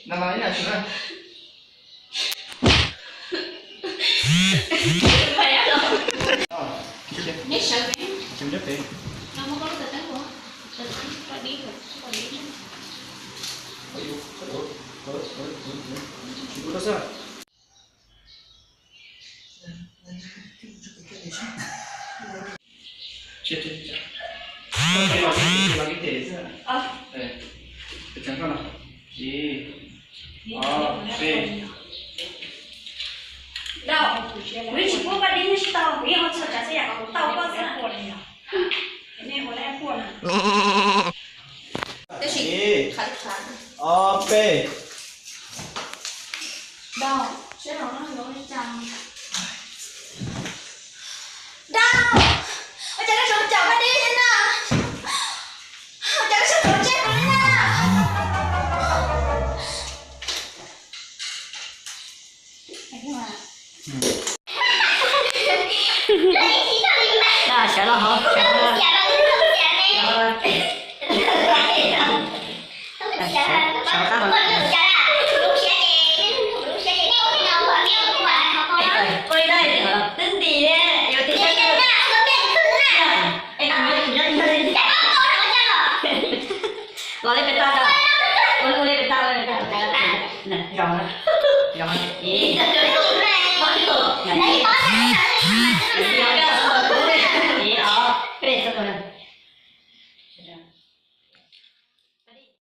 Nag mas ib nag tsis na. Neb sawv pem. Dau, kuv yeej tsis pub koj dib, nej tsis tau, kuv yeej ua txog tsav xwb yam kom kuv tau koj xwb. Tab sis, ob peb. Dau, seb los no yuav ua li cas. Dau, ua cas koj tseem caum koj dib li na? Ua cas koj tseem caum tseg kuv li na? Sawv los hauv, sawv los. Ua li no twb nti, yuav tiv, los li pes tag, ua li pes tag, zaum, zaum, ib, ib,